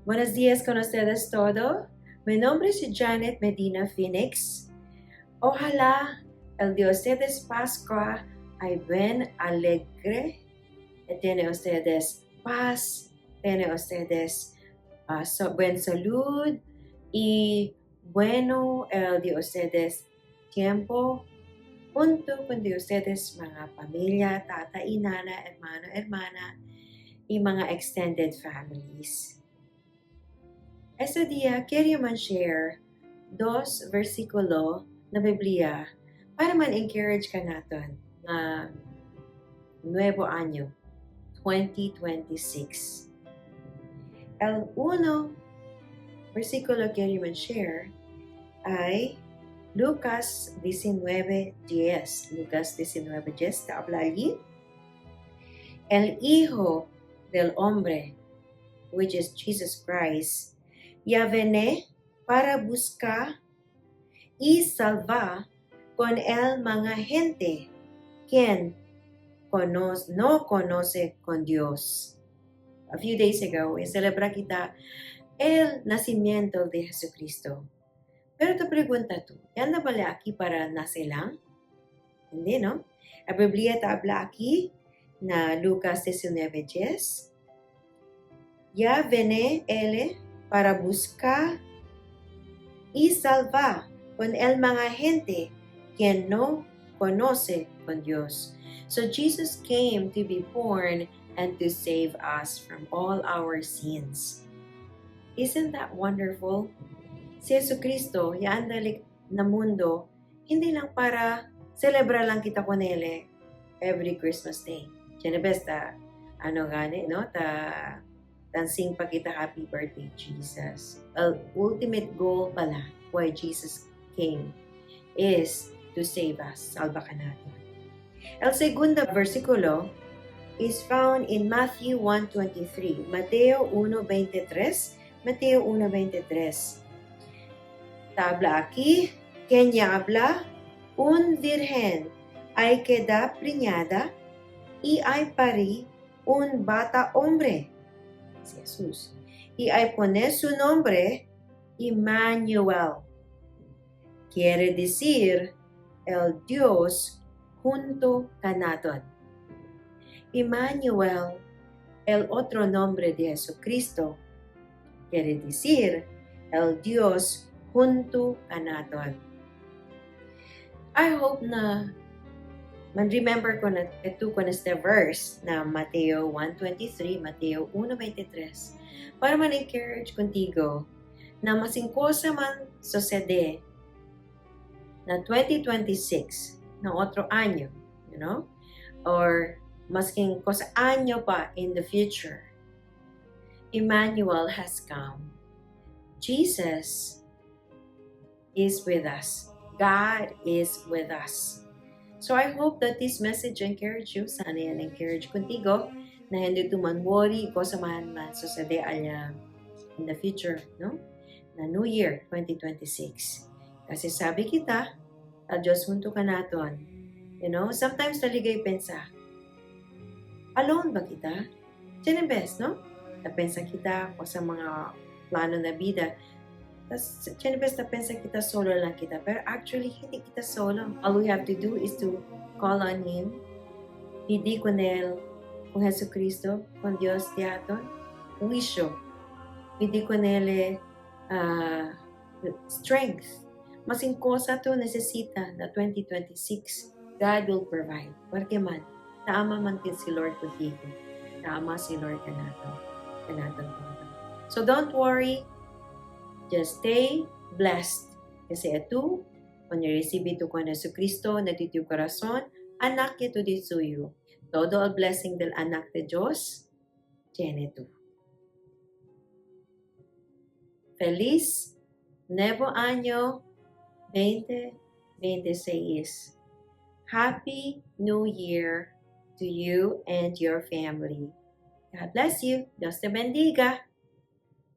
Buenos días con ustedes todo. Mi nombre es Janet Medina Phoenix. Ojalá el de ustedes Pascua ay buen alegre. Tiene ustedes paz, tiene ustedes buen salud y bueno el de ustedes tiempo junto con de ustedes mga pamilya, tata y nana, hermano, hermana, y mga extended families. Este día quería man share dos versikulo na Biblia para man encourage ka naton nga nuevo año 2026. El uno versículo quería man share ay Lucas 19:10. Lucas 19:10 te habla allí. El Hijo del Hombre, which is Jesus Christ, ya viene para buscar y salvar con el mga gente quien no conoce con Dios. A few days ago, celebra kita el nacimiento de Jesucristo. Pero te pregunta tú, ¿yan na pala aquí para nace lang? Hindi, no? La Biblia te habla aquí na Lucas 19:10. Ya viene él para buscar y salvar con el mga gente quien no conoce con Dios. So Jesus came to be born and to save us from all our sins. Isn't that wonderful? Si Jesucristo, yaan dalik na mundo, hindi lang para celebra lang kita con él every Christmas Day. Diyan besta, ano gani, no? Ta, dancing pa kita happy birthday, Jesus. The ultimate goal pala why Jesus came is to save us. Salva ka natin. El segundo versikulo is found in Matthew 1:23. Mateo 1:23. Mateo 1:23. Tabla aquí, quien habla, un virgen ay queda preñada y ay pari un bata hombre. Si Jesús. Y ay pone su nombre Emmanuel. Quiere decir el Dios junto kanaton. Emmanuel, el otro nombre de Jesucristo, quiere decir el Dios junto kanaton. I hope na man-remember ko na ito ko na este verse na Mateo 1:23, Mateo 1:23, para man-encourage contigo na masingkosa man sucede na 2026 na otro año, or masking cosa año pa in the future, Emmanuel has come. Jesus is with us. God is with us. So I hope that this message encourage you. Sana yan encourage contigo na hindi tu man worry ko sa man man sucede alya in the future, no? Na New Year 2026. Kasi sabi kita, al Diyos junto ka naton. Sometimes taligay pensa, alone ba kita? Diyan ang best, no? Napensa kita ko sa mga plano na bida. Tapos, diyan best napensa kita solo lang kita. Pero actually, hindi kita solo. All we have to do is to call on Him. Pidi con Él, con Jesucristo, con Dios de aton. Wisyo. Pidi con Él strength. Masing cosa to necesita na 2026, God will provide. Porque man, taama man kin si Lord contigo. Taama si Lord kanato. Kanato todo. So don't worry. Just stay blessed. Kasi ito, kung receive ito con Jesucristo na dito corazón, anak ito di suyo. Todo el blessing del anak de Dios, tiene tú. Feliz Nuevo Año 2026. Happy New Year to you and your family. God bless you. Dios te bendiga.